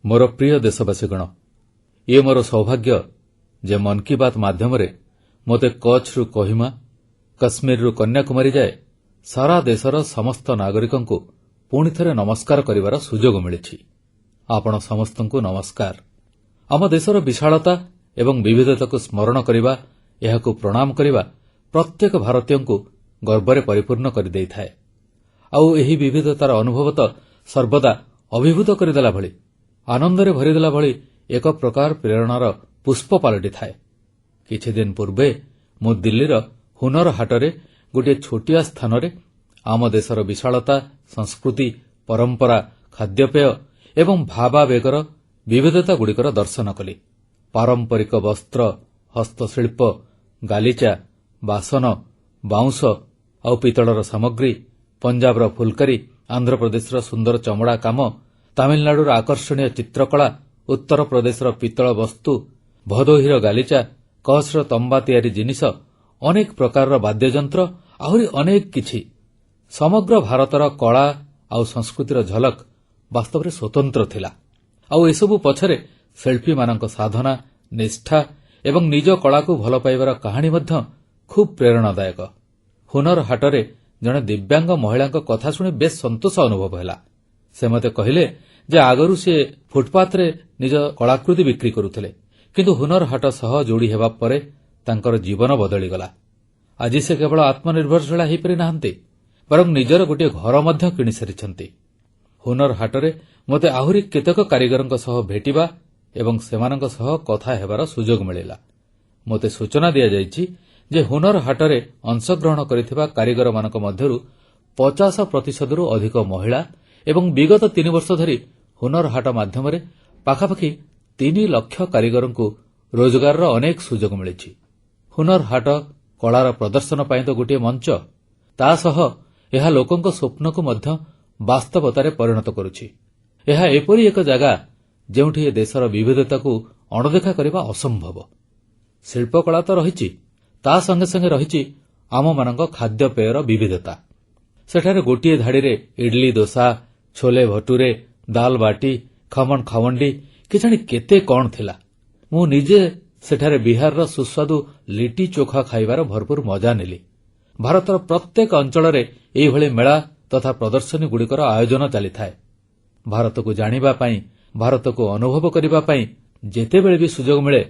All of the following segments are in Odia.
ମୋର ପ୍ରିୟ ଦେଶବାସୀଗଣ, ଇଏ ମୋର ସୌଭାଗ୍ୟ ଯେ ମନ୍ କି ବାତ୍ ମାଧ୍ୟମରେ ମୋତେ କଚ୍ଛରୁ କୋହିମା, କଶ୍ମୀରରୁ କନ୍ୟାକୁମାରୀ ଯାଏ ସାରା ଦେଶର ସମସ୍ତ ନାଗରିକଙ୍କୁ ପୁଣିଥରେ ନମସ୍କାର କରିବାର ସୁଯୋଗ ମିଳିଛି। ଆପଣ ସମସ୍ତଙ୍କୁ ନମସ୍କାର। ଆମ ଦେଶର ବିଶାଳତା ଏବଂ ବିବିଧତାକୁ ସ୍ମରଣ କରିବା, ଏହାକୁ ପ୍ରଣାମ କରିବା ପ୍ରତ୍ୟେକ ଭାରତୀୟଙ୍କୁ ଗର୍ବରେ ପରିପୂର୍ଣ୍ଣ କରିଦେଇଥାଏ। ଆଉ ଏହି ବିବିଧତାର ଅନୁଭବ ତ ସର୍ବଦା ଅଭିଭୂତ କରିଦେଲା ଭଳି, ଆନନ୍ଦରେ ଭରିଦେଲା ଭଳି ଏକ ପ୍ରକାର ପ୍ରେରଣାର ପୁଷ୍ପ ପାଲଟିଥାଏ। କିଛିଦିନ ପୂର୍ବେ ମୁଁ ଦିଲ୍ଲୀର ହୁନର ହାଟରେ ଗୋଟିଏ ଛୋଟିଆ ସ୍ଥାନରେ ଆମ ଦେଶର ବିଶାଳତା, ସଂସ୍କୃତି, ପରମ୍ପରା, ଖାଦ୍ୟପେୟ ଏବଂ ଭାବାବେଗର ବିବିଧତାଗୁଡ଼ିକର ଦର୍ଶନ କଲି। ପାରମ୍ପରିକ ବସ୍ତ୍ର, ହସ୍ତଶିଳ୍ପ, ଗାଲିଚା, ବାସନ, ବାଉଁଶ ଆଉ ପିତଳର ସାମଗ୍ରୀ, ପଞ୍ଜାବର ଫୁଲକାରୀ, ଆନ୍ଧ୍ରପ୍ରଦେଶର ସୁନ୍ଦର ଚମଡ଼ା କାମ, ତାମିଲନାଡୁର ଆକର୍ଷଣୀୟ ଚିତ୍ରକଳା, ଉତ୍ତରପ୍ରଦେଶର ପିତଳ ବସ୍ତୁ, ଭଦୋହିର ଗାଲିଚା, କଚ୍ଛର ତମ୍ବା ତିଆରି ଜିନିଷ, ଅନେକ ପ୍ରକାରର ବାଦ୍ୟଯନ୍ତ୍ର, ଆହୁରି ଅନେକ କିଛି, ସମଗ୍ର ଭାରତର କଳା ଆଉ ସଂସ୍କୃତିର ଝଲକ ବାସ୍ତବରେ ସ୍ୱତନ୍ତ୍ର ଥିଲା। ଆଉ ଏସବୁ ପଛରେ ଶିଳ୍ପୀମାନଙ୍କ ସାଧନା, ନିଷ୍ଠା ଏବଂ ନିଜ କଳାକୁ ଭଲ ପାଇବାର କାହାଣୀ ମଧ୍ୟ ଖୁବ୍ ପ୍ରେରଣାଦାୟକ। ହୁନର ହାଟରେ ଜଣେ ଦିବ୍ୟାଙ୍ଗ ମହିଳାଙ୍କ କଥା ଶୁଣି ବେଶ୍ ସନ୍ତୋଷ ଅନୁଭବ ହେଲା। ସେ ମୋତେ କହିଲେ ଯେ ଆଗରୁ ସିଏ ଫୁଟପାଥରେ ନିଜ କଳାକୃତି ବିକ୍ରି କରୁଥିଲେ, କିନ୍ତୁ ହୁନର ହାଟ ସହ ଯୋଡ଼ି ହେବା ପରେ ତାଙ୍କର ଜୀବନ ବଦଳିଗଲା। ଆଜି ସେ କେବଳ ଆତ୍ମନିର୍ଭରଶୀଳ ହୋଇପାରି ନାହାନ୍ତି, ବରଂ ନିଜର ଗୋଟିଏ ଘର ମଧ୍ୟ କିଣିସାରିଛନ୍ତି। ହୁନର ହାଟରେ ମୋତେ ଆହୁରି କେତେକ କାରିଗରଙ୍କ ସହ ଭେଟିବା ଏବଂ ସେମାନଙ୍କ ସହ କଥା ହେବାର ସୁଯୋଗ ମିଳିଲା। ମୋତେ ସୂଚନା ଦିଆଯାଇଛି ଯେ ହୁନର ହାଟରେ ଅଂଶଗ୍ରହଣ କରିଥିବା କାରିଗରମାନଙ୍କ ମଧ୍ୟରୁ 50 ପ୍ରତିଶତରୁ ଅଧିକ ମହିଳା ଏବଂ ବିଗତ 3 ବର୍ଷ ଧରି ହୁନର ହାଟ ମାଧ୍ୟମରେ ପାଖାପାଖି 3 ଲକ୍ଷ କାରିଗରଙ୍କୁ ରୋଜଗାରର ଅନେକ ସୁଯୋଗ ମିଳିଛି। ହୁନର ହାଟ କଳାର ପ୍ରଦର୍ଶନ ପାଇଁ ତ ଗୋଟିଏ ମଞ୍ଚ, ତାସହ ଏହା ଲୋକଙ୍କ ସ୍ୱପ୍ନକୁ ମଧ୍ୟ ବାସ୍ତବତାରେ ପରିଣତ କରୁଛି। ଏହା ଏପରି ଏକ ଜାଗା ଯେଉଁଠି ଏ ଦେଶର ବିବିଧତାକୁ ଅଣଦେଖା କରିବା ଅସମ୍ଭବ। ଶିଳ୍ପକଳା ତ ରହିଛି, ତା ସଙ୍ଗେ ସଙ୍ଗେ ରହିଛି ଆମମାନଙ୍କ ଖାଦ୍ୟପେୟର ବିବିଧତା। ସେଠାରେ ଗୋଟିଏ ଧାଡ଼ିରେ ଇଡଲି, ଦୋସା, ଛୋଲେ ଭଟୁରେ, ଦାଲ ବାଟି, ଖମଣ ଖାୱଣ୍ଡି, କେଜାଣି କେତେ କଣ ଥିଲା। ମୁଁ ନିଜେ ସେଠାରେ ବିହାରର ସୁସ୍ୱାଦୁ ଲିଟି ଚୋଖା ଖାଇବାର ଭରପୁର ମଜା ନେଲି। ଭାରତର ପ୍ରତ୍ୟେକ ଅଞ୍ଚଳରେ ଏହିଭଳି ମେଳା ତଥା ପ୍ରଦର୍ଶନୀଗୁଡ଼ିକର ଆୟୋଜନ ଚାଲିଥାଏ। ଭାରତକୁ ଜାଣିବା ପାଇଁ, ଭାରତକୁ ଅନୁଭବ କରିବା ପାଇଁ ଯେତେବେଳେ ବି ସୁଯୋଗ ମିଳେ,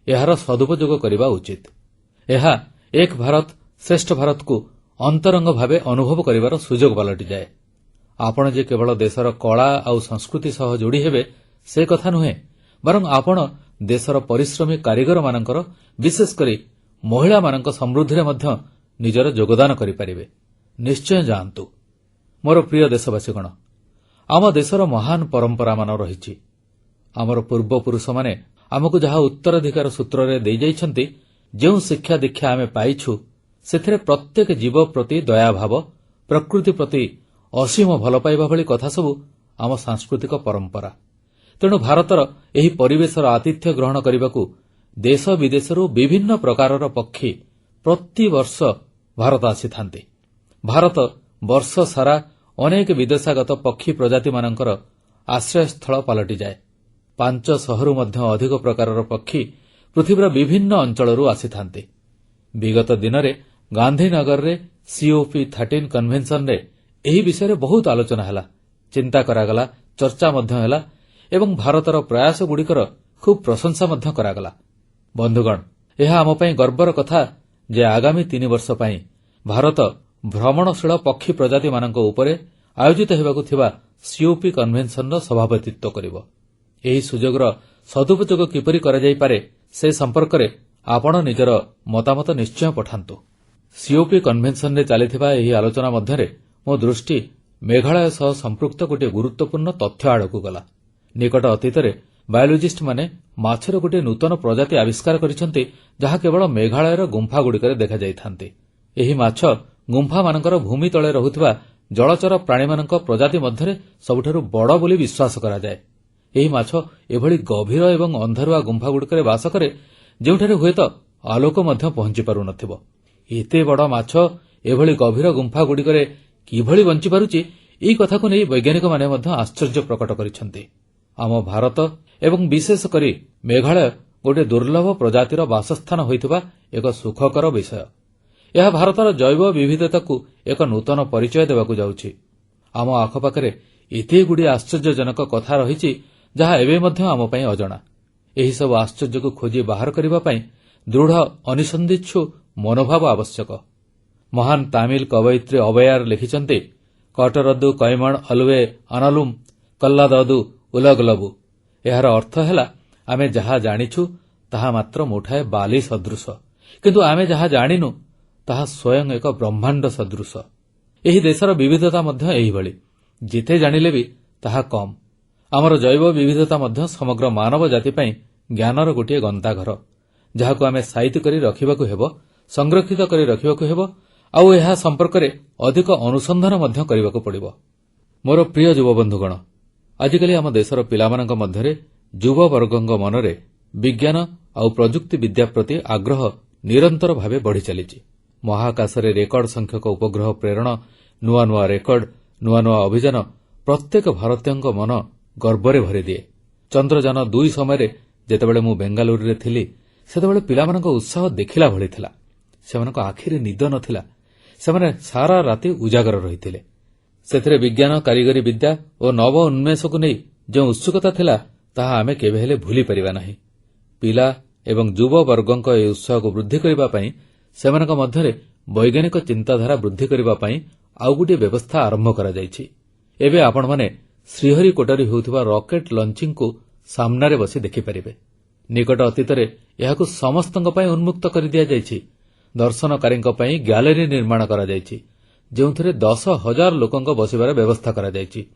ଏହାର ସଦୁପଯୋଗ କରିବା ଉଚିତ। ଏହା ଏକ ଭାରତ ଶ୍ରେଷ୍ଠ ଭାରତକୁ ଅନ୍ତରଙ୍ଗ ଭାବେ ଅନୁଭବ କରିବାର ସୁଯୋଗ ପାଲଟିଯାଏ। ଆପଣ ଯେ କେବଳ ଦେଶର କଳା ଆଉ ସଂସ୍କୃତି ସହ ଯୋଡ଼ି ହେବେ ସେ କଥା ନୁହେଁ, ବରଂ ଆପଣ ଦେଶର ପରିଶ୍ରମୀ କାରିଗରମାନଙ୍କର, ବିଶେଷକରି ମହିଳାମାନଙ୍କ ସମୃଦ୍ଧିରେ ମଧ୍ୟ ନିଜର ଯୋଗଦାନ କରିପାରିବେ। ନିଶ୍ଚୟ ଯାଆନ୍ତୁ। ମୋର ପ୍ରିୟ ଦେଶବାସୀଗଣ, ଆମ ଦେଶର ମହାନ ପରମ୍ପରାମାନ ରହିଛି। ଆମର ପୂର୍ବପୁରୁଷମାନେ ଆମକୁ ଯାହା ଉତ୍ତରାଧିକାର ସୂତ୍ରରେ ଦେଇଯାଇଛନ୍ତି, ଯେଉଁ ଶିକ୍ଷା ଦୀକ୍ଷା ଆମେ ପାଇଛୁ, ସେଥିରେ ପ୍ରତ୍ୟେକ ଜୀବ ପ୍ରତି ଦୟାଭାବ, ପ୍ରକୃତି ପ୍ରତି ଅସୀମ ଭଲ ପାଇବା ଭଳି କଥାସବୁ ଆମ ସାଂସ୍କୃତିକ ପରମ୍ପରା। ତେଣୁ ଭାରତର ଏହି ପରିବେଶର ଆତିଥ୍ୟ ଗ୍ରହଣ କରିବାକୁ ଦେଶ ବିଦେଶରୁ ବିଭିନ୍ନ ପ୍ରକାରର ପକ୍ଷୀ ପ୍ରତିବର୍ଷ ଭାରତ ଆସିଥାନ୍ତି। ଭାରତ ବର୍ଷସାରା ଅନେକ ବିଦେଶାଗତ ପକ୍ଷୀ ପ୍ରଜାତିମାନଙ୍କର ଆଶ୍ରୟସ୍ଥଳ ପାଲଟିଯାଏ। 500ରୁ ମଧ୍ୟ ଅଧିକ ପ୍ରକାରର ପକ୍ଷୀ ପୃଥିବୀର ବିଭିନ୍ନ ଅଞ୍ଚଳରୁ ଆସିଥାନ୍ତି। ବିଗତ ଦିନରେ ଗାନ୍ଧୀନଗରରେ COP13 କନଭେନସନରେ ଏହି ବିଷୟରେ ବହୁତ ଆଲୋଚନା ହେଲା, ଚିନ୍ତା କରାଗଲା, ଚର୍ଚ୍ଚା ମଧ୍ୟ ହେଲା ଏବଂ ଭାରତର ପ୍ରୟାସଗୁଡ଼ିକର ଖୁବ୍ ପ୍ରଶଂସା ମଧ୍ୟ କରାଗଲା। ବନ୍ଧୁଗଣ, ଏହା ଆମ ପାଇଁ ଗର୍ବର କଥା ଯେ ଆଗାମୀ 3 ବର୍ଷ ପାଇଁ ଭାରତ ଭ୍ରମଣଶୀଳ ପକ୍ଷୀ ପ୍ରଜାତିମାନଙ୍କ ଉପରେ ଆୟୋଜିତ ହେବାକୁ ଥିବା ସିଓପି କନଭେନସନର ସଭାପତିତ୍ୱ କରିବ। ଏହି ସୁଯୋଗର ସଦୁପଯୋଗ କିପରି କରାଯାଇପାରେ, ସେ ସମ୍ପର୍କରେ ଆପଣ ନିଜର ମତାମତ ନିଶ୍ଚୟ ପଠାନ୍ତୁ। ସିଓପି କନଭେନସନରେ ଚାଲିଥିବା ଏହି ଆଲୋଚନା ମଧ୍ୟରେ ମୋ ଦୃଷ୍ଟି ମେଘାଳୟ ସହ ସଂପୃକ୍ତ ଗୋଟିଏ ଗୁରୁତ୍ୱପୂର୍ଣ୍ଣ ତଥ୍ୟ ଆଡ଼କୁ ଗଲା। ନିକଟ ଅତୀତରେ ବାୟୋଲୋଜିଷ୍ଟମାନେ ମାଛର ଗୋଟିଏ ନୂତନ ପ୍ରଜାତି ଆବିଷ୍କାର କରିଛନ୍ତି, ଯାହା କେବଳ ମେଘାଳୟର ଗୁମ୍ଫାଗୁଡ଼ିକରେ ଦେଖାଯାଇଥାନ୍ତି। ଏହି ମାଛ ଗୁମ୍ଫାମାନଙ୍କର ଭୂମି ତଳେ ରହୁଥିବା ଜଳଚର ପ୍ରାଣୀମାନଙ୍କ ପ୍ରଜାତି ମଧ୍ୟରେ ସବୁଠାରୁ ବଡ଼ ବୋଲି ବିଶ୍ୱାସ କରାଯାଏ। ଏହି ମାଛ ଏଭଳି ଗଭୀର ଏବଂ ଅନ୍ଧାରୁଆ ଗୁମ୍ଫାଗୁଡ଼ିକରେ ବାସ କରେ, ଯେଉଁଠାରେ ହୁଏତ ଆଲୋକ ମଧ୍ୟ ପହଞ୍ଚି ପାରୁନଥିବ। ଏତେ ବଡ଼ ମାଛ ଏଭଳି ଗଭୀର ଗୁମ୍ଫାଗୁଡ଼ିକରେ କିଭଳି ବଞ୍ଚିପାରୁଛି, ଏହି କଥାକୁ ନେଇ ବୈଜ୍ଞାନିକମାନେ ମଧ୍ୟ ଆଶ୍ଚର୍ଯ୍ୟ ପ୍ରକଟ କରିଛନ୍ତି। ଆମ ଭାରତ ଏବଂ ବିଶେଷକରି ମେଘାଳୟ ଗୋଟିଏ ଦୁର୍ଲ୍ଲଭ ପ୍ରଜାତିର ବାସସ୍ଥାନ ହୋଇଥିବା ଏକ ସୁଖକର ବିଷୟ। ଏହା ଭାରତର ଜୈବ ବିବିଧତାକୁ ଏକ ନୂତନ ପରିଚୟ ଦେବାକୁ ଯାଉଛି। ଆମ ଆଖପାଖରେ ଏତେଗୁଡ଼ିଏ ଆଶ୍ଚର୍ଯ୍ୟଜନକ କଥା ରହିଛି, ଯାହା ଏବେ ମଧ୍ୟ ଆମ ପାଇଁ ଅଜଣା। ଏହିସବୁ ଆଶ୍ଚର୍ଯ୍ୟକୁ ଖୋଜି ବାହାର କରିବା ପାଇଁ ଦୃଢ଼ ଅନୁସନ୍ଧିତ୍ସୁ ମନୋଭାବ ଆବଶ୍ୟକ। ମହାନ ତାମିଲ କବୟିତ୍ରୀ ଅବୈୟାର ଲେଖିଛନ୍ତି, "କଟରଦୁ କୈମଣ ଅଲୱେ ଆନାଲୁମ୍ କଲ୍ଲାଦଦୁ ଉଲଗଲବୁ"। ଏହାର ଅର୍ଥ ହେଲା, ଆମେ ଯାହା ଜାଣିଛୁ ତାହା ମାତ୍ର ମୁଠାଏ ବାଲି ସଦୃଶ, କିନ୍ତୁ ଆମେ ଯାହା ଜାଣିନୁ ତାହା ସ୍ୱୟଂ ଏକ ବ୍ରହ୍ମାଣ୍ଡ ସଦୃଶ। ଏହି ଦେଶର ବିବିଧତା ମଧ୍ୟ ଏହିଭଳି। ଯେତେ ଜାଣିଲେ ବି ତାହା କମ୍। ଆମର ଜୈବ ବିବିଧତା ମଧ୍ୟ ସମଗ୍ର ମାନବ ଜାତି ପାଇଁ ଜ୍ଞାନର ଗୋଟିଏ ଗନ୍ତାଘର, ଯାହାକୁ ଆମେ ସାଇତି କରି ରଖିବାକୁ ହେବ, ସଂରକ୍ଷିତ କରି ରଖିବାକୁ ହେବ ଆଉ ଏହା ସମ୍ପର୍କରେ ଅଧିକ ଅନୁସନ୍ଧାନ ମଧ୍ୟ କରିବାକୁ ପଡ଼ିବ। ମୋର ପ୍ରିୟ ଯୁବବନ୍ଧୁଗଣ, ଆଜିକାଲି ଆମ ଦେଶର ପିଲାମାନଙ୍କ ମଧ୍ୟରେ, ଯୁବବର୍ଗଙ୍କ ମନରେ ବିଜ୍ଞାନ ଆଉ ପ୍ରଯୁକ୍ତିବିଦ୍ୟା ପ୍ରତି ଆଗ୍ରହ ନିରନ୍ତର ଭାବେ ବଢ଼ିଚାଲିଛି। ମହାକାଶରେ ରେକର୍ଡ ସଂଖ୍ୟକ ଉପଗ୍ରହ ପ୍ରେରଣ, ନୂଆ ନୂଆ ରେକର୍ଡ, ନୂଆ ନୂଆ ଅଭିଯାନ ପ୍ରତ୍ୟେକ ଭାରତୀୟଙ୍କ ମନ ଗର୍ବରେ ଭରିଦିଏ। ଚନ୍ଦ୍ରଯାନ-2 ସମୟରେ ଯେତେବେଳେ ମୁଁ ବେଙ୍ଗାଲୁରୁରେ ଥିଲି, ସେତେବେଳେ ପିଲାମାନଙ୍କ ଉତ୍ସାହ ଦେଖିଲା ଭଳି ଥିଲା। ସେମାନଙ୍କ ଆଖିରେ ନିଦ ନଥିଲା। ସେମାନେ ସାରା ରାତି ଉଜାଗର ରହିଥିଲେ। ସେଥିରେ ବିଜ୍ଞାନ, କାରିଗରୀ ବିଦ୍ୟା ଓ ନବ ଉନ୍ମେଷକୁ ନେଇ ଯେଉଁ ଉତ୍ସୁକତା ଥିଲା, ତାହା ଆମେ କେବେହେଲେ ଭୁଲିପାରିବା ନାହିଁ। ପିଲା ଏବଂ ଯୁବବର୍ଗଙ୍କ ଏହି ଉତ୍ସାହକୁ ବୃଦ୍ଧି କରିବା ପାଇଁ, ସେମାନଙ୍କ ମଧ୍ୟରେ ବୈଜ୍ଞାନିକ ଚିନ୍ତାଧାରା ବୃଦ୍ଧି କରିବା ପାଇଁ ଆଉ ଗୋଟିଏ ବ୍ୟବସ୍ଥା ଆରମ୍ଭ କରାଯାଇଛି। ଏବେ ଆପଣମାନେ ଶ୍ରୀହରିକୋଟାରୁ ହେଉଥିବା ରକେଟ ଲଞ୍ଚିଂକୁ ସାମ୍ନାରେ ବସି ଦେଖିପାରିବେ। ନିକଟ ଅତୀତରେ ଏହାକୁ ସମସ୍ତଙ୍କ ପାଇଁ ଉନ୍ମୁକ୍ତ କରିଦିଆଯାଇଛି। ଦର୍ଶନକାରୀଙ୍କ ପାଇଁ ଗ୍ୟାଲେରୀ ନିର୍ମାଣ କରାଯାଇଛି, ଯେଉଁଥିରେ 10,000 ଲୋକଙ୍କ ବସିବାର ବ୍ୟବସ୍ଥା କରାଯାଇଛି।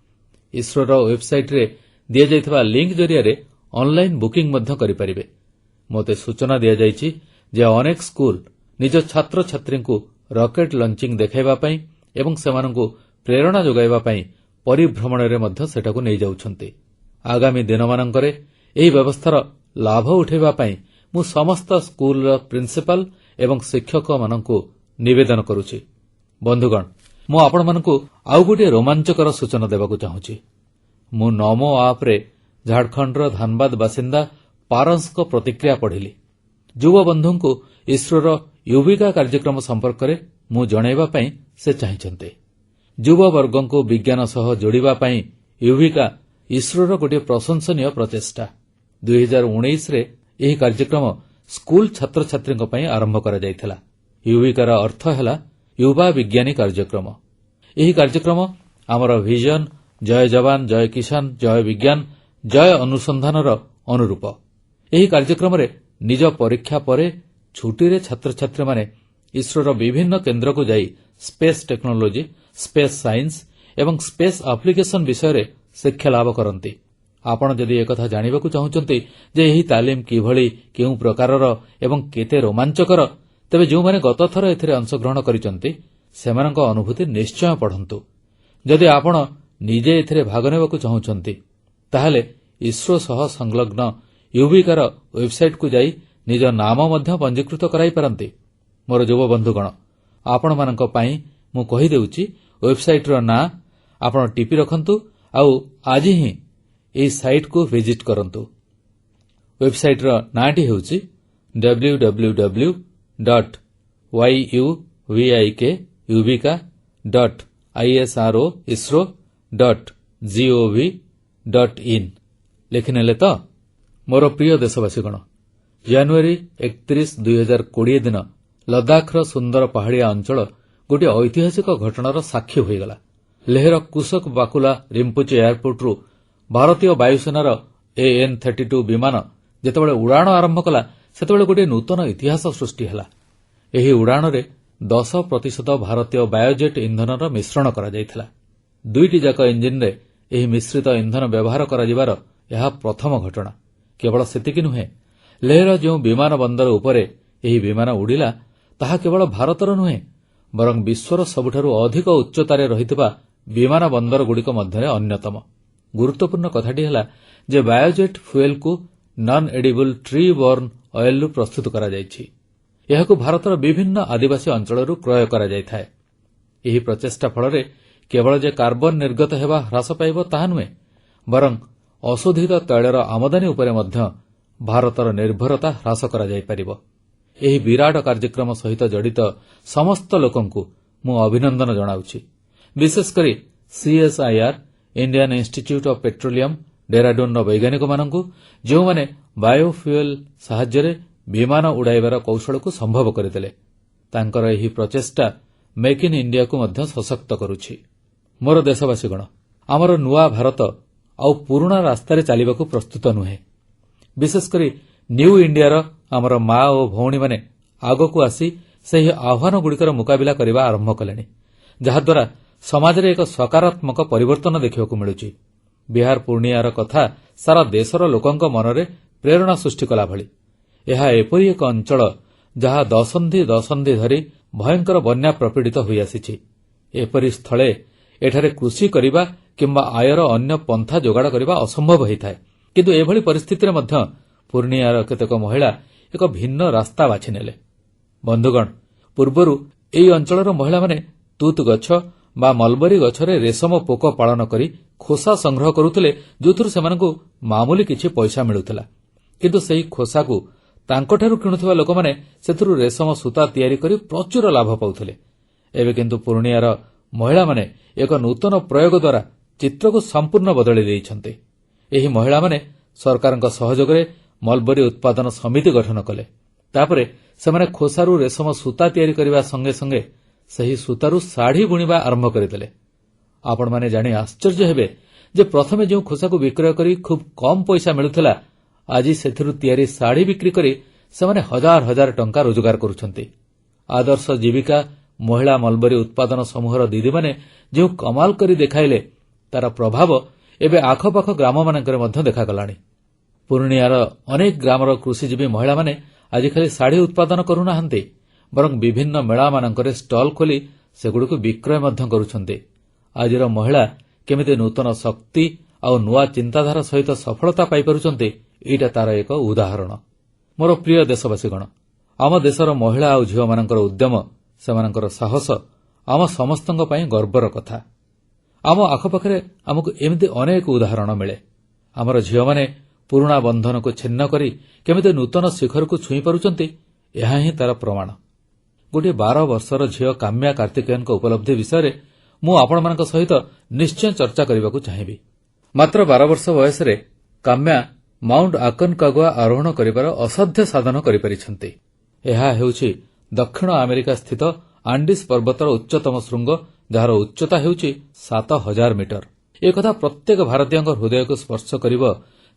ଇସ୍ରୋର ୱେବସାଇଟରେ ଦିଆଯାଇଥିବା ଲିଙ୍କ ଜରିଆରେ ଅନଲାଇନ ବୁକିଂ ମଧ୍ୟ କରିପାରିବେ। ମୋତେ ସୂଚନା ଦିଆଯାଇଛି ଯେ ଅନେକ ସ୍କୁଲ ନିଜ ଛାତ୍ରଛାତ୍ରୀଙ୍କୁ ରକେଟ ଲଞ୍ଚିଂ ଦେଖାଇବା ପାଇଁ ଏବଂ ସେମାନଙ୍କୁ ପ୍ରେରଣା ଯୋଗାଇବା ପାଇଁ ପରିଭ୍ରମଣରେ ମଧ୍ୟ ସେଠାକୁ ନେଇଯାଉଛନ୍ତି। ଆଗାମୀ ଦିନମାନଙ୍କରେ ଏହି ବ୍ୟବସ୍ଥାର ଲାଭ ଉଠାଇବା ପାଇଁ ମୁଁ ସମସ୍ତ ସ୍କୁଲର ପ୍ରିନ୍ସିପାଲ ଏବଂ ଶିକ୍ଷକମାନଙ୍କୁ ନିବେଦନ କରୁଛି। ବନ୍ଧୁଗଣ, ମୁଁ ଆପଣମାନଙ୍କୁ ଆଉ ଗୋଟିଏ ରୋମାଞ୍ଚକର ସୂଚନା ଦେବାକୁ ଚାହୁଁଛି। ମୁଁ ନମୋ ଆପ୍ରେ ଝାଡ଼ଖଣ୍ଡର ଧାନବାଦ ବାସିନ୍ଦା ପାରସଙ୍କ ପ୍ରତିକ୍ରିୟା ପଢ଼ିଲି। ଯୁବବନ୍ଧୁଙ୍କୁ ଇସ୍ରୋର ୟୁବିକା କାର୍ଯ୍ୟକ୍ରମ ସମ୍ପର୍କରେ ମୁଁ ଜଣାଇବା ପାଇଁ ସେ ଚାହିଁଛନ୍ତି। ଯୁବବର୍ଗଙ୍କୁ ବିଜ୍ଞାନ ସହ ଯୋଡ଼ିବା ପାଇଁ ୟୁବିକା ଇସ୍ରୋର ଗୋଟିଏ ପ୍ରଶଂସନୀୟ ପ୍ରଚେଷ୍ଟା। 2019ରେ ଏହି କାର୍ଯ୍ୟକ୍ରମ ସ୍କୁଲ ଛାତ୍ରଛାତ୍ରୀଙ୍କ ପାଇଁ ଆରମ୍ଭ କରାଯାଇଥିଲା। ୟୁବିକାର ଅର୍ଥ ହେଲା ୟୁବା ବିଜ୍ଞାନୀ କାର୍ଯ୍ୟକ୍ରମ। ଏହି କାର୍ଯ୍ୟକ୍ରମ ଆମର ଭିଜନ ଜୟ ଯବାନ, ଜୟ କିଷାନ, ଜୟ ବିଜ୍ଞାନ, ଜୟ ଅନୁସନ୍ଧାନର ଅନୁରୂପ। ଏହି କାର୍ଯ୍ୟକ୍ରମରେ ନିଜ ପରୀକ୍ଷା ପରେ ଛୁଟିରେ ଛାତ୍ରଛାତ୍ରୀମାନେ ଇସ୍ରୋର ବିଭିନ୍ନ କେନ୍ଦ୍ରକୁ ଯାଇ ସ୍ପେସ୍ ଟେକ୍ନୋଲୋଜି, ସ୍ପେସ୍ ସାଇନ୍ସ ଏବଂ ସ୍ପେସ୍ ଆପ୍ଲିକେସନ ବିଷୟରେ ଶିକ୍ଷାଲାଭ କରନ୍ତି। ଆପଣ ଯଦି ଏକଥା ଜାଣିବାକୁ ଚାହୁଁଛନ୍ତି ଯେ ଏହି ତାଲିମ କିଭଳି, କେଉଁ ପ୍ରକାରର ଏବଂ କେତେ ରୋମାଞ୍ଚକର, ତେବେ ଯେଉଁମାନେ ଗତଥର ଏଥିରେ ଅଂଶଗ୍ରହଣ କରିଛନ୍ତି, ସେମାନଙ୍କ ଅନୁଭୂତି ନିଶ୍ଚୟ ପଢ଼ନ୍ତୁ। ଯଦି ଆପଣ ନିଜେ ଏଥିରେ ଭାଗ ନେବାକୁ ଚାହୁଁଛନ୍ତି, ତାହେଲେ ଇସ୍ରୋ ସହ ସଂଲଗ୍ନ ୟୁବିକାର ୱେବସାଇଟକୁ ଯାଇ ନିଜ ନାମ ମଧ୍ୟ ପଞ୍ଜୀକୃତ କରାଇପାରନ୍ତି। ମୋର ଯୁବବନ୍ଧୁଗଣ, ଆପଣମାନଙ୍କ ପାଇଁ ମୁଁ କହିଦେଉଛି ୱେବସାଇଟର ନାଁ। ଆପଣ ଟିପି ରଖନ୍ତୁ ଆଉ ଆଜି ହିଁ ଏହି ସାଇଟକୁ ଭିଜିଟ୍ କରନ୍ତୁ। ୱେବସାଇଟର ନାଁଟି ହେଉଛି www.yuvik yuvika.isro.gov.in। ଲେଖିନେଲେ ତ? ମୋର ପ୍ରିୟ ଦେଶବାସୀଗଣ, ଜାନୁଆରୀ 31, 2020 ଦିନ ଲଦାଖର ସୁନ୍ଦର ପାହାଡ଼ିଆ ଅଞ୍ଚଳ ଗୋଟିଏ ଐତିହାସିକ ଘଟଣାର ସାକ୍ଷୀ ହୋଇଗଲା। ଲେହର କୁଶୋକ ବାକୁଲା ରିମ୍ପୋଚେ ଏୟାରପୋର୍ଟରୁ ଭାରତୀୟ ବାୟୁସେନାର AN-32 ବିମାନ ଯେତେବେଳେ ଉଡ଼ାଣ ଆରମ୍ଭ କଲା, ସେତେବେଳେ ଗୋଟିଏ ନୂତନ ଇତିହାସ ସୃଷ୍ଟି ହେଲା। ଏହି ଉଡ଼ାଣରେ 10% ଭାରତୀୟ ବାୟୋଜେଟ୍ ଇନ୍ଧନର ମିଶ୍ରଣ କରାଯାଇଥିଲା। ଦୁଇଟି ଯାକ ଇଞ୍ଜିନରେ ଏହି ମିଶ୍ରିତ ଇନ୍ଧନ ବ୍ୟବହାର କରାଯିବାର ଏହା ପ୍ରଥମ ଘଟଣା। କେବଳ ସେତିକି ନୁହେଁ, ଲେହର ଯେଉଁ ବିମାନ ବନ୍ଦର ଉପରେ ଏହି ବିମାନ ଉଡ଼ିଲା, ତାହା କେବଳ ଭାରତର ନୁହେଁ, ବରଂ ବିଶ୍ୱର ସବୁଠାରୁ ଅଧିକ ଉଚ୍ଚତାରେ ରହିଥିବା ବିମାନ ବନ୍ଦରଗୁଡ଼ିକ ମଧ୍ୟରେ ଅନ୍ୟତମ। ଗୁରୁତ୍ୱପୂର୍ଣ୍ଣ କଥାଟି ହେଲା ଯେ ବାୟୋଜେଟ୍ ଫୁଏଲକୁ ନନ୍ ଏଡିବୁଲ୍ ଟ୍ରି ବର୍ନ ଅଏଲରୁ ପ୍ରସ୍ତୁତ କରାଯାଇଛି। ଏହାକୁ ଭାରତର ବିଭିନ୍ନ ଆଦିବାସୀ ଅଞ୍ଚଳରୁ କ୍ରୟ କରାଯାଇଥାଏ। ଏହି ପ୍ରଚେଷ୍ଟା ଫଳରେ କେବଳ ଯେ କାର୍ବନ ନିର୍ଗତ ହେବା ହ୍ରାସ ପାଇବ ତାହା ନୁହେଁ, ବରଂ ଅଶୋଧିତ ତୈଳର ଆମଦାନୀ ଉପରେ ମଧ୍ୟ ଭାରତର ନିର୍ଭରତା ହ୍ରାସ କରାଯାଇପାରିବ। ଏହି ବିରାଟ କାର୍ଯ୍ୟକ୍ରମ ସହିତ ଜଡ଼ିତ ସମସ୍ତ ଲୋକଙ୍କୁ ମୁଁ ଅଭିନନ୍ଦନ ଜଣାଉଛି, ବିଶେଷକରି CSIR, Indian institute of petroleum, ଡେରାଡୁନର ବୈଜ୍ଞାନିକମାନଙ୍କୁ, ଯେଉଁମାନେ ବାୟୋଫୁଏଲ ସାହାଯ୍ୟରେ ବିମାନ ଉଡ଼ାଇବାର କୌଶଳକୁ ସମ୍ଭବ କରିଦେଲେ। ତାଙ୍କର ଏହି ପ୍ରଚେଷ୍ଟା ମେକ୍ ଇନ୍ ଇଣ୍ଡିଆକୁ ମଧ୍ୟ ସଶକ୍ତ କରୁଛି। ମୋର ଦେଶବାସୀଗଣ, ଆମର ନୂଆ ଭାରତ ଆଉ ପୁରୁଣା ରାସ୍ତାରେ ଚାଲିବାକୁ ପ୍ରସ୍ତୁତ ନୁହେଁ। ବିଶେଷକରି ନ୍ୟୁ ଇଣ୍ଡିଆର ଆମର ମା ଓ ଭଉଣୀମାନେ ଆଗକୁ ଆସି ସେହି ଆହ୍ୱାନଗୁଡ଼ିକର ମୁକାବିଲା କରିବା ଆରମ୍ଭ କଲେଣି, ଯାହାଦ୍ୱାରା ସମାଜରେ ଏକ ସକାରାତ୍ମକ ପରିବର୍ତ୍ତନ ଦେଖିବାକୁ ମିଳୁଛି। ବିହାର ପୂର୍ଣ୍ଣିଆର କଥା ସାରା ଦେଶର ଲୋକଙ୍କ ମନରେ ପ୍ରେରଣା ସୃଷ୍ଟି କଲାଭଳି। ଏହା ଏପରି ଏକ ଅଞ୍ଚଳ ଯାହା ଦଶନ୍ଧି ଦଶନ୍ଧି ଧରି ଭୟଙ୍କର ବନ୍ୟା ପ୍ରପୀଡ଼ିତ ହୋଇଆସିଛି। ଏପରି ସ୍ଥଳେ ଏଠାରେ କୃଷି କରିବା କିମ୍ବା ଆୟର ଅନ୍ୟ ପନ୍ଥା ଯୋଗାଡ଼ କରିବା ଅସମ୍ଭବ ହୋଇଥାଏ। କିନ୍ତୁ ଏଭଳି ପରିସ୍ଥିତିରେ ମଧ୍ୟ ପୂର୍ଣ୍ଣିଆର କେତେକ ମହିଳା ଏକ ଭିନ୍ନ ରାସ୍ତା ବାଛିନେଲେ। ବନ୍ଧୁଗଣ, ପୂର୍ବରୁ ଏହି ଅଞ୍ଚଳର ମହିଳାମାନେ ତୁତ ଗଛ ବା ମଲବରୀ ଗଛରେ ରେଶମ ପୋକ ପାଳନ କରି ଖୋସା ସଂଗ୍ରହ କରୁଥିଲେ, ଯେଉଁଥିରୁ ସେମାନଙ୍କୁ ମାମୁଲି କିଛି ପଇସା ମିଳୁଥିଲା। କିନ୍ତୁ ସେହି ଖୋସାକୁ ତାଙ୍କଠାରୁ କିଣୁଥିବା ଲୋକମାନେ ସେଥିରୁ ରେଶମ ସୂତା ତିଆରି କରି ପ୍ରଚୁର ଲାଭ ପାଉଥିଲେ। ଏବେ କିନ୍ତୁ ପୂର୍ଣ୍ଣିଆର ମହିଳାମାନେ ଏକ ନୂତନ ପ୍ରୟୋଗ ଦ୍ୱାରା ଚିତ୍ରକୁ ସମ୍ପୂର୍ଣ୍ଣ ବଦଳାଇ ଦେଇଛନ୍ତି। ଏହି ମହିଳାମାନେ ସରକାରଙ୍କ ସହଯୋଗରେ ମଲବରୀ ଉତ୍ପାଦନ ସମିତି ଗଠନ କଲେ। ତାପରେ ସେମାନେ ଖୋସାରୁ ରେଶମ ସୂତା ତିଆରି କରିବା ସଙ୍ଗେ ସଙ୍ଗେ ସେହି ସୂତାରୁ ଶାଢ଼ୀ ବୁଣିବା ଆରମ୍ଭ କରିଦେଲେ। ଆପଣମାନେ ଜାଣି ଆଶ୍ଚର୍ଯ୍ୟ ହେବେ ଯେ ପ୍ରଥମେ ଯେଉଁ ଖୋସାକୁ ବିକ୍ରୟ କରି ଖୁବ୍ କମ୍ ପଇସା ମିଳୁଥିଲା, ଆଜି ସେଥିରୁ ତିଆରି ଶାଢ଼ୀ ବିକ୍ରି କରି ସେମାନେ ହଜାର ହଜାର ଟଙ୍କା ରୋଜଗାର କରୁଛନ୍ତି। ଆଦର୍ଶ ଜୀବିକା ମହିଳା ମଲବରୀ ଉତ୍ପାଦନ ସମୂହର ଦିଦିମାନେ ଯେଉଁ କମାଲ କରି ଦେଖାଇଲେ, ତାର ପ୍ରଭାବ ଏବେ ଆଖପାଖ ଗ୍ରାମମାନଙ୍କରେ ମଧ୍ୟ ଦେଖାଗଲାଣି। ପୂର୍ଣ୍ଣିଆର ଅନେକ ଗ୍ରାମର କୃଷିଜୀବୀ ମହିଳାମାନେ ଆଜି ଖାଲି ଶାଢ଼ୀ ଉତ୍ପାଦନ କରୁନାହାନ୍ତି, ବରଂ ବିଭିନ୍ନ ମେଳାମାନଙ୍କରେ ଷ୍ଟଲ ଖୋଲି ସେଗୁଡ଼ିକୁ ବିକ୍ରୟ ମଧ୍ୟ କରୁଛନ୍ତି। ଆଜିର ମହିଳା କେମିତି ନୂତନ ଶକ୍ତି ଆଉ ନୂଆ ଚିନ୍ତାଧାରା ସହିତ ସଫଳତା ପାଇପାରୁଛନ୍ତି, ଏଇଟା ତାର ଏକ ଉଦାହରଣ। ମୋର ପ୍ରିୟ ଦେଶବାସୀଗଣ, ଆମ ଦେଶର ମହିଳା ଆଉ ଝିଅମାନଙ୍କର ଉଦ୍ୟମ, ସେମାନଙ୍କର ସାହସ ଆମ ସମସ୍ତଙ୍କ ପାଇଁ ଗର୍ବର କଥା। ଆମ ଆଖପାଖରେ ଆମକୁ ଏମିତି ଅନେକ ଉଦାହରଣ ମିଳେ। ଆମର ଝିଅମାନେ ପୁରୁଣା ବନ୍ଧନକୁ ଛିନ୍ନ କରି କେମିତି ନୂତନ ଶିଖରକୁ ଛୁଇଁ ପାରୁଛନ୍ତି, ଏହା ହିଁ ତାର ପ୍ରମାଣ। ଗୋଟିଏ 12 ବର୍ଷର ଝିଅ କାମ୍ୟା କାର୍ତ୍ତିକେୟନଙ୍କ ଉପଲବ୍ଧି ବିଷୟରେ ମୁଁ ଆପଣମାନଙ୍କ ସହିତ ନିଶ୍ଚୟ ଚର୍ଚ୍ଚା କରିବାକୁ ଚାହିଁବି। ମାତ୍ର 12 ବର୍ଷ ବୟସରେ କାମ୍ୟା ମାଉଣ୍ଟ ଆକନକାଗୁଆ ଆରୋହଣ କରିବାର ଅସାଧ୍ୟ ସାଧନ କରିପାରିଛନ୍ତି। ଏହା ହେଉଛି ଦକ୍ଷିଣ ଆମେରିକା ସ୍ଥିତ ଆଣ୍ଡିସ୍ ପର୍ବତର ଉଚ୍ଚତମ ଶୃଙ୍ଗ, ଯାହାର ଉଚ୍ଚତା ହେଉଛି 7000 ମିଟର। ଏକଥା ପ୍ରତ୍ୟେକ ଭାରତୀୟଙ୍କ ହୃଦୟକୁ ସ୍ପର୍ଶ କରିବ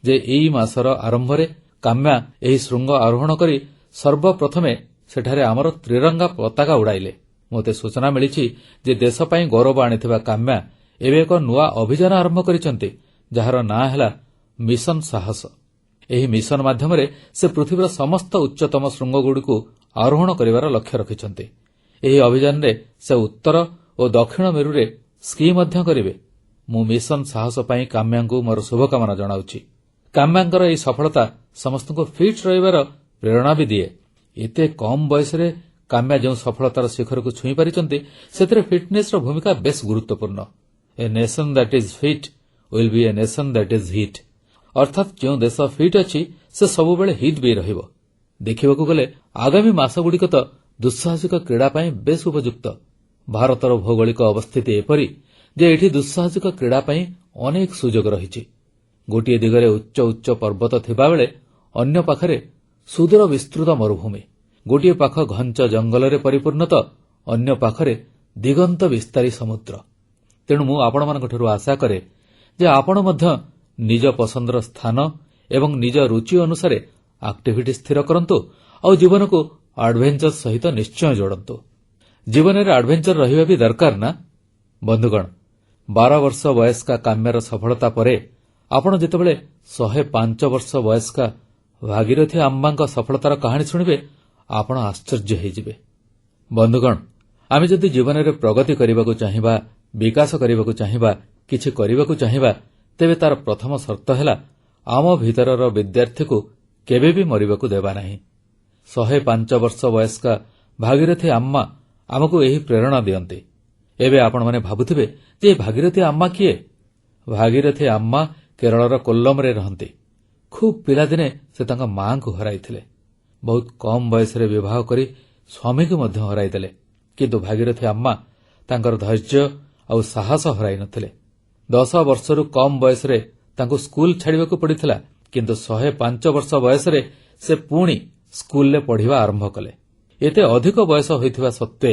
ଯେ ଏଇ ମାସର ଆରମ୍ଭରେ କାମ୍ୟା ଏହି ଶୃଙ୍ଗ ଆରୋହଣ କରି ସର୍ବପ୍ରଥମେ ସେଠାରେ ଆମର ତ୍ରିରଙ୍ଗା ପତାକା ଉଡ଼ାଇଲେ। ମୋତେ ସୂଚନା ମିଳିଛି ଯେ ଦେଶ ପାଇଁ ଗୌରବ ଆଣିଥିବା କାମ୍ୟା ଏବେ ଏକ ନୂଆ ଅଭିଯାନ ଆରମ୍ଭ କରିଛନ୍ତି, ଯାହାର ନାଁ ହେଲା ମିଶନ ସାହସ। ଏହି ମିଶନ ମାଧ୍ୟମରେ ସେ ପୃଥିବୀର ସମସ୍ତ ଉଚ୍ଚତମ ଶୃଙ୍ଗଗୁଡ଼ିକୁ ଆରୋହଣ କରିବାର ଲକ୍ଷ୍ୟ ରଖିଛନ୍ତି। ଏହି ଅଭିଯାନରେ ସେ ଉତ୍ତର ଓ ଦକ୍ଷିଣ ମେରୁରେ ସ୍କି ମଧ୍ୟ କରିବେ। ମୁଁ ମିଶନ ସାହସ ପାଇଁ କାମ୍ୟାଙ୍କୁ ମୋର ଶୁଭକାମନା ଜଣାଉଛି। କାମ୍ୟାଙ୍କର ଏହି ସଫଳତା ସମସ୍ତଙ୍କୁ ଫିଟ୍ ରହିବାର ପ୍ରେରଣା ବି ଦିଏ। ଏତେ କମ୍ ବୟସରେ କାମ୍ୟା ଯେଉଁ ସଫଳତାର ଶିଖରକୁ ଛୁଇଁ ପାରିଛନ୍ତି, ସେଥିରେ ଫିଟନେସର ଭୂମିକା ବେଶ୍ ଗୁରୁତ୍ୱପୂର୍ଣ୍ଣ। "A nation that is fit will be a nation that is hit." ଅର୍ଥାତ୍ ଯେଉଁ ଦେଶ ଫିଟ୍ ଅଛି, ସେ ସବୁବେଳେ ହିଟ୍ ବି ରହିବ। ଦେଖିବାକୁ ଗଲେ ଆଗାମୀ ମାସଗୁଡ଼ିକ ତ ଦୁଃସାହସିକ କ୍ରୀଡ଼ା ପାଇଁ ବେଶ୍ ଉପଯୁକ୍ତ। ଭାରତର ଭୌଗୋଳିକ ଅବସ୍ଥିତି ଏପରି ଯେ ଏଠି ଦୁଃସାହସିକ କ୍ରୀଡ଼ା ପାଇଁ ଅନେକ ସୁଯୋଗ ରହିଛି। ଗୋଟିଏ ଦିଗରେ ଉଚ୍ଚ ଉଚ୍ଚ ପର୍ବତ ଥିବାବେଳେ ଅନ୍ୟ ପାଖରେ ସୁଦୂର ବିସ୍ତୃତ ମରୁଭୂମି। ଗୋଟିଏ ପାଖ ଘଞ୍ଚ ଜଙ୍ଗଲରେ ପରିପୂର୍ଣ୍ଣ ତ ଅନ୍ୟ ପାଖରେ ଦିଗନ୍ତ ବିସ୍ତାରୀ ସମୁଦ୍ର। ତେଣୁ ମୁଁ ଆପଣମାନଙ୍କଠାରୁ ଆଶା କରେ ଯେ ଆପଣ ମଧ୍ୟ ନିଜ ପସନ୍ଦର ସ୍ଥାନ ଏବଂ ନିଜ ରୁଚି ଅନୁସାରେ ଆକ୍ଟିଭିଟି ସ୍ଥିର କରନ୍ତୁ ଆଉ ଜୀବନକୁ ଆଡଭେଞ୍ଚର ସହିତ ନିଶ୍ଚୟ ଯୋଡ଼ନ୍ତୁ। ଜୀବନରେ ଆଡଭେଞ୍ଚର ରହିବା ବି ଦରକାର ନା? ବନ୍ଧୁଗଣ, 12 ବର୍ଷ ବୟସ୍କା କାମ୍ୟାର ସଫଳତା ପରେ ଆପଣ ଯେତେବେଳେ 105 ବର୍ଷ ବୟସ୍କା ଭାଗୀରଥୀ ଆମ୍ମାଙ୍କ ସଫଳତାର କାହାଣୀ ଶୁଣିବେ, ଆପଣ ଆଶ୍ଚର୍ଯ୍ୟ ହୋଇଯିବେ। ବନ୍ଧୁଗଣ, ଆମେ ଯଦି ଜୀବନରେ ପ୍ରଗତି କରିବାକୁ ଚାହିଁବା, ବିକାଶ କରିବାକୁ ଚାହିଁବା, କିଛି କରିବାକୁ ଚାହିଁବା, ତେବେ ତାର ପ୍ରଥମ ସର୍ତ୍ତ ହେଲା ଆମ ଭିତରର ବିଦ୍ୟାର୍ଥୀକୁ କେବେ ବି ମରିବାକୁ ଦେବାନାହିଁ। 105 ବର୍ଷ ବୟସ୍କା ଭାଗୀରଥୀ ଆମ୍ମା ଆମକୁ ଏହି ପ୍ରେରଣା ଦିଅନ୍ତି। ଏବେ ଆପଣମାନେ ଭାବୁଥିବେ ଯେ ଏ ଭାଗୀରଥୀ ଆମ୍ମା କିଏ? ଭାଗୀରଥୀ ଆମ୍ମା କେରଳର କୋଲ୍ଲମରେ ରହନ୍ତି। ଖୁବ୍ ପିଲାଦିନେ ସେ ତାଙ୍କ ମାଆଙ୍କୁ ହରାଇଥିଲେ। ବହୁତ କମ୍ ବୟସରେ ବିବାହ କରି ସ୍ୱାମୀଙ୍କୁ ମଧ୍ୟ ହରାଇଦେଲେ। କିନ୍ତୁ ଭାଗୀରଥି ଆମ୍ମା ତାଙ୍କର ଧୈର୍ଯ୍ୟ ଆଉ ସାହସ ହରାଇନଥିଲେ। 10 ବର୍ଷରୁ କମ୍ ବୟସରେ ତାଙ୍କୁ ସ୍କୁଲ ଛାଡ଼ିବାକୁ ପଡ଼ିଥିଲା, କିନ୍ତୁ 105 ବର୍ଷ ବୟସରେ ସେ ପୁଣି ସ୍କୁଲରେ ପଢ଼ିବା ଆରମ୍ଭ କଲେ। ଏତେ ଅଧିକ ବୟସ ହୋଇଥିବା ସତ୍ତ୍ୱେ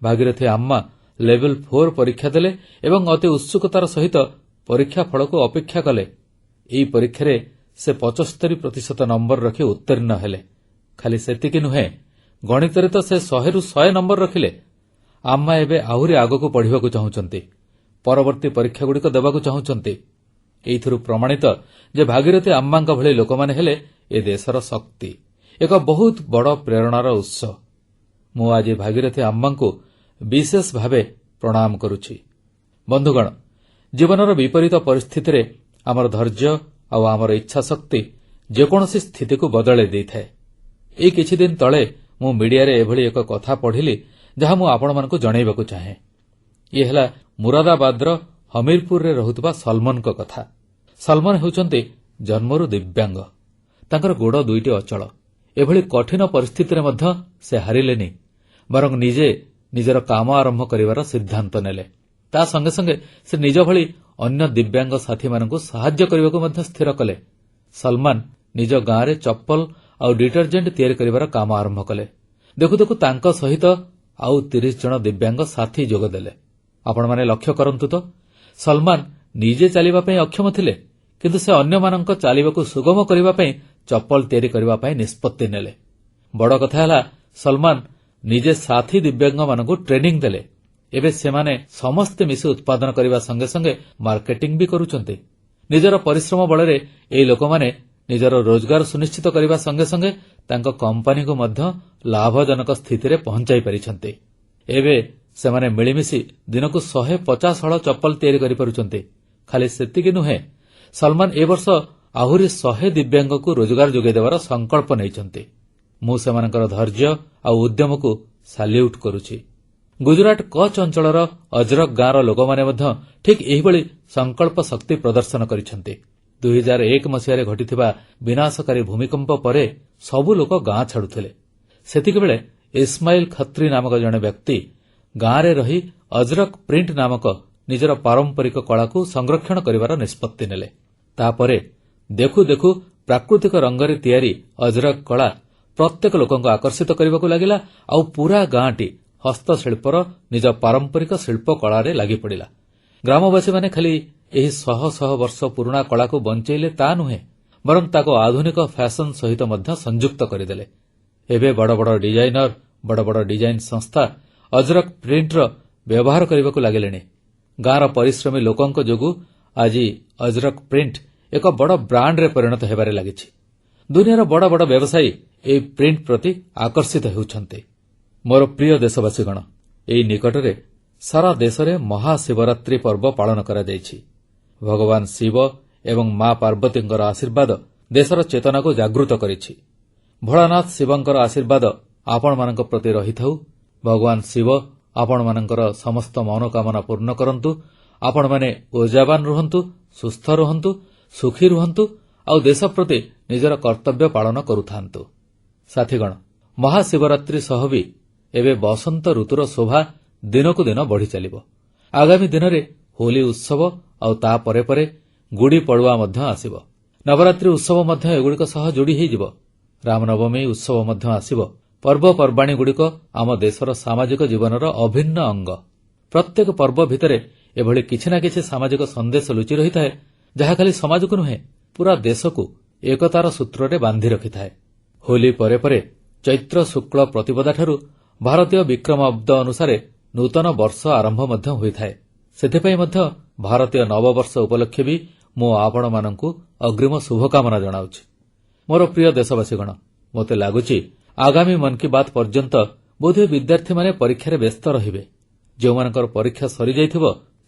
ଭାଗୀରଥି ଆମ୍ମା ଲେଭେଲ 4 ପରୀକ୍ଷା ଦେଲେ ଏବଂ ଅତି ଉତ୍ସୁକତାର ସହିତ ପରୀକ୍ଷା ଫଳକୁ ଅପେକ୍ଷା କଲେ। ଏହି ପରୀକ୍ଷାରେ ସେ 75% ନମ୍ବର ରଖି ଉତ୍ତୀର୍ଣ୍ଣ ହେଲେ। ଖାଲି ସେତିକି ନୁହେଁ, ଗଣିତରେ ତ ସେ 100ରୁ 100 ନମ୍ବର ରଖିଲେ। ଆମ୍ମା ଏବେ ଆହୁରି ଆଗକୁ ପଢ଼ିବାକୁ ଚାହୁଁଛନ୍ତି, ପରବର୍ତ୍ତୀ ପରୀକ୍ଷାଗୁଡ଼ିକ ଦେବାକୁ ଚାହୁଁଛନ୍ତି। ଏଇଥିରୁ ପ୍ରମାଣିତ ଯେ ଭାଗୀରଥି ଆମ୍ମାଙ୍କ ଭଳି ଲୋକମାନେ ହେଲେ ଏ ଦେଶର ଶକ୍ତି, ଏକ ବହୁତ ବଡ଼ ପ୍ରେରଣାର ଉତ୍ସ। ମୁଁ ଆଜି ଭାଗୀରଥି ଆମ୍ମାଙ୍କୁ ବିଶେଷ ଭାବେ ପ୍ରଣାମ କରୁଛି। ବନ୍ଧୁଗଣ, ଜୀବନର ବିପରୀତ ପରିସ୍ଥିତିରେ ଆମର ଧୈର୍ଯ୍ୟ ଆଉ ଆମର ଇଚ୍ଛାଶକ୍ତି ଯେକୌଣସି ସ୍ଥିତିକୁ ବଦଳାଇ ଦେଇଥାଏ। ଏଇ କିଛିଦିନ ତଳେ ମୁଁ ମିଡିଆରେ ଏଭଳି ଏକ କଥା ପଢ଼ିଲି, ଯାହା ମୁଁ ଆପଣମାନଙ୍କୁ ଜଣାଇବାକୁ ଚାହେଁ। ଇଏ ହେଲା ମୁରାଦାବାଦର ହମିରପୁରରେ ରହୁଥିବା ସଲମନଙ୍କ କଥା। ସଲମନ ହେଉଛନ୍ତି ଜନ୍ମରୁ ଦିବ୍ୟାଙ୍ଗ। ତାଙ୍କର ଗୋଡ଼ ଦୁଇଟି ଅଚଳ। ଏଭଳି କଠିନ ପରିସ୍ଥିତିରେ ମଧ୍ୟ ସେ ହାରିଲେନି, ବରଂ ନିଜେ ନିଜର କାମ ଆରମ୍ଭ କରିବାର ସିଦ୍ଧାନ୍ତ ନେଲେ। ତା ସଙ୍ଗେ ସଙ୍ଗେ ସେ ନିଜ ଭଳି ଅନ୍ୟ ଦିବ୍ୟାଙ୍ଗ ସାଥୀମାନଙ୍କୁ ସାହାଯ୍ୟ କରିବାକୁ ମଧ୍ୟ ସ୍ଥିର କଲେ। ସଲମାନ ନିଜ ଗାଁରେ ଚପଲ ଆଉ ଡିଟରଜେଣ୍ଟ ତିଆରି କରିବାର କାମ ଆରମ୍ଭ କଲେ। ଦେଖୁ ଦେଖୁ ତାଙ୍କ ସହିତ ଆଉ 30 ଜଣ ଦିବ୍ୟାଙ୍ଗ ସାଥୀ ଯୋଗଦେଲେ। ଆପଣମାନେ ଲକ୍ଷ୍ୟ କରନ୍ତୁ ତ, ସଲମାନ ନିଜେ ଚାଲିବା ପାଇଁ ଅକ୍ଷମ ଥିଲେ, କିନ୍ତୁ ସେ ଅନ୍ୟମାନଙ୍କ ଚାଲିବାକୁ ସୁଗମ କରିବା ପାଇଁ ଚପଲ ତିଆରି କରିବା ପାଇଁ ନିଷ୍ପତ୍ତି ନେଲେ। ବଡ଼ କଥା ହେଲା, ସଲମାନ ନିଜେ ସାଥୀ ଦିବ୍ୟାଙ୍ଗମାନଙ୍କୁ ଟ୍ରେନିଂ ଦେଲେ। ଏବେ ସେମାନେ ସମସ୍ତେ ମିଶି ଉତ୍ପାଦନ କରିବା ସଙ୍ଗେ ସଙ୍ଗେ ମାର୍କେଟିଂ ବି କରୁଛନ୍ତି। ନିଜର ପରିଶ୍ରମ ବଳରେ ଏହି ଲୋକମାନେ ନିଜର ରୋଜଗାର ସୁନିଶ୍ଚିତ କରିବା ସଙ୍ଗେ ସଙ୍ଗେ ତାଙ୍କ କମ୍ପାନୀକୁ ମଧ୍ୟ ଲାଭଜନକ ସ୍ଥିତିରେ ପହଞ୍ଚାଇ ପାରିଛନ୍ତି। ଏବେ ସେମାନେ ମିଳିମିଶି ଦିନକୁ 150 ହଳ ଚପଲ ତିଆରି କରିପାରୁଛନ୍ତି। ଖାଲି ସେତିକି ନୁହେଁ, ସଲମାନ ଏ ବର୍ଷ ଆହୁରି 100 ଦିବ୍ୟାଙ୍ଗଙ୍କୁ ରୋଜଗାର ଯୋଗାଇଦେବାର ସଂକଳ୍ପ ନେଇଛନ୍ତି। ମୁଁ ସେମାନଙ୍କର ଧୈର୍ଯ୍ୟ ଆଉ ଉଦ୍ୟମକୁ ସାଲ୍ୟୁଟ କରୁଛି। ଗୁଜରାଟ କଚ୍ଛ ଅଞ୍ଚଳର ଅଜରକ ଗାଁର ଲୋକମାନେ ମଧ୍ୟ ଠିକ୍ ଏହିଭଳି ସଂକଳ୍ପ ଶକ୍ତି ପ୍ରଦର୍ଶନ କରିଛନ୍ତି। 2001 ମସିହାରେ ଘଟିଥିବା ବିନାଶକାରୀ ଭୂମିକମ୍ପ ପରେ ସବୁ ଲୋକ ଗାଁ ଛାଡୁଥିଲେ। ସେତିକିବେଳେ ଇସ୍ମାଇଲ ଖତ୍ରୀ ନାମକ ଜଣେ ବ୍ୟକ୍ତି ଗାଁରେ ରହି ଅଜରକ ପ୍ରିଣ୍ଟ ନାମକ ନିଜର ପାରମ୍ପରିକ କଳାକୁ ସଂରକ୍ଷଣ କରିବାର ନିଷ୍ପତ୍ତି ନେଲେ। ତାପରେ ଦେଖୁ ଦେଖୁ ପ୍ରାକୃତିକ ରଙ୍ଗରେ ତିଆରି ଅଜରକ କଳା ପ୍ରତ୍ୟେକ ଲୋକଙ୍କୁ ଆକର୍ଷିତ କରିବାକୁ ଲାଗିଲା ଆଉ ପୁରା ଗାଁଟି ହସ୍ତଶିଳ୍ପର ନିଜ ପାରମ୍ପରିକ ଶିଳ୍ପକଳାରେ ଲାଗିପଡ଼ିଲା। ଗ୍ରାମବାସୀମାନେ ଖାଲି ଏହି ଶହ ଶହ ବର୍ଷ ପୁରୁଣା କଳାକୁ ବଞ୍ଚେଇଲେ ତା ନୁହେଁ, ବରଂ ତାକୁ ଆଧୁନିକ ଫ୍ୟାସନ ସହିତ ମଧ୍ୟ ସଂଯୁକ୍ତ କରିଦେଲେ। ଏବେ ବଡ଼ ବଡ଼ ଡିଜାଇନର, ବଡ଼ ବଡ଼ ଡିଜାଇନ ସଂସ୍ଥା ଅଜରକ ପ୍ରିଣ୍ଟର ବ୍ୟବହାର କରିବାକୁ ଲାଗିଲେଣି। ଗାଁର ପରିଶ୍ରମୀ ଲୋକଙ୍କ ଯୋଗୁଁ ଆଜି ଅଜରକ ପ୍ରିଣ୍ଟ ଏକ ବଡ଼ ବ୍ରାଣ୍ଡରେ ପରିଣତ ହେବାରେ ଲାଗିଛି। ଦୁନିଆର ବଡ଼ ବଡ଼ ବ୍ୟବସାୟୀ ଏହି ପ୍ରିଣ୍ଟ ପ୍ରତି ଆକର୍ଷିତ ହେଉଛନ୍ତି। ମୋର ପ୍ରିୟ ଦେଶବାସୀଗଣ, ଏଇ ନିକଟରେ ସାରା ଦେଶରେ ମହାଶିବରାତ୍ରି ପର୍ବ ପାଳନ କରାଯାଇଛି। ଭଗବାନ ଶିବ ଏବଂ ମା ପାର୍ବତୀଙ୍କର ଆଶୀର୍ବାଦ ଦେଶର ଚେତନାକୁ ଜାଗୃତ କରିଛି। ଭୋଳାନାଥ ଶିବଙ୍କର ଆଶୀର୍ବାଦ ଆପଣମାନଙ୍କ ପ୍ରତି ରହିଥାଉ। ଭଗବାନ ଶିବ ଆପଣମାନଙ୍କର ସମସ୍ତ ମନୋକାମନା ପୂର୍ଣ୍ଣ କରନ୍ତୁ। ଆପଣମାନେ ଉର୍ଜାବାନ ରୁହନ୍ତୁ, ସୁସ୍ଥ ରୁହନ୍ତୁ, ସୁଖୀ ରୁହନ୍ତୁ ଆଉ ଦେଶ ପ୍ରତି ନିଜର କର୍ତ୍ତବ୍ୟ ପାଳନ କରୁଥାନ୍ତୁ। ସାଥୀଗଣ, ମହାଶିବରାତ୍ରି ସହ ବି ଏବେ ବସନ୍ତ ଋତୁର ଶୋଭା ଦିନକୁ ଦିନ ବଢ଼ିଚାଲିବ। ଆଗାମୀ ଦିନରେ ହୋଲି ଉତ୍ସବ ଆଉ ତାପରେ ପରେ ଗୁଡ଼ି ପଡ଼ୁଆ ମଧ୍ୟ ଆସିବ। ନବରାତ୍ରି ଉତ୍ସବ ମଧ୍ୟ ଏଗୁଡ଼ିକ ସହ ଯୋଡ଼ି ହୋଇଯିବ। ରାମନବମୀ ଉତ୍ସବ ମଧ୍ୟ ଆସିବ। ପର୍ବପର୍ବାଣୀଗୁଡ଼ିକ ଆମ ଦେଶର ସାମାଜିକ ଜୀବନର ଅଭିନ୍ନ ଅଙ୍ଗ। ପ୍ରତ୍ୟେକ ପର୍ବ ଭିତରେ ଏଭଳି କିଛି ନା କିଛି ସାମାଜିକ ସନ୍ଦେଶ ଲୁଚି ରହିଥାଏ, ଯାହା ଖାଲି ସମାଜକୁ ନୁହେଁ, ପୁରା ଦେଶକୁ ଏକତାର ସୂତ୍ରରେ ବାନ୍ଧି ରଖିଥାଏ। ହୋଲି ପରେ ପରେ ଚୈତ୍ର ଶୁକ୍ଳ ପ୍ରତିପଦାଠାରୁ ଭାରତୀୟ ବିକ୍ରମାବ୍ଦ ଅନୁସାରେ ନୂତନ ବର୍ଷ ଆରମ୍ଭ ମଧ୍ୟ ହୋଇଥାଏ। ସେଥିପାଇଁ ମଧ୍ୟ ଭାରତୀୟ ନବବର୍ଷ ଉପଲକ୍ଷେ ବି ମୁଁ ଆପଣମାନଙ୍କୁ ଅଗ୍ରିମ ଶୁଭକାମନା ଜଣାଉଛି। ମୋର ପ୍ରିୟ ଦେଶବାସୀଗଣ, ମୋତେ ଲାଗୁଛି ଆଗାମୀ ମନ୍ କି ବାତ୍ ପର୍ଯ୍ୟନ୍ତ ବୋଧହୁଏ ବିଦ୍ୟାର୍ଥୀମାନେ ପରୀକ୍ଷାରେ ବ୍ୟସ୍ତ ରହିବେ। ଯେଉଁମାନଙ୍କର ପରୀକ୍ଷା ସରିଯାଇଥିବ,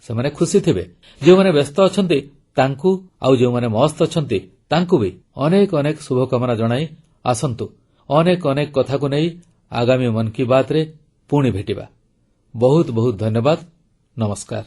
ସେମାନେ ଖୁସି ଥିବେ। ଯେଉଁମାନେ ବ୍ୟସ୍ତ ଅଛନ୍ତି ତାଙ୍କୁ ଆଉ ଯେଉଁମାନେ ମସ୍ତ ଅଛନ୍ତି ତାଙ୍କୁ ବି ଅନେକ ଅନେକ ଶୁଭକାମନା ଜଣାଇ ଆସନ୍ତୁ, ଅନେକ ଅନେକ କଥାକୁ ନେଇ ଆଗାମୀ ମନ୍ କି ବାତ୍ରେ ପୁଣି ଭେଟିବା। ବହୁତ ବହୁତ ଧନ୍ୟବାଦ। ନମସ୍କାର।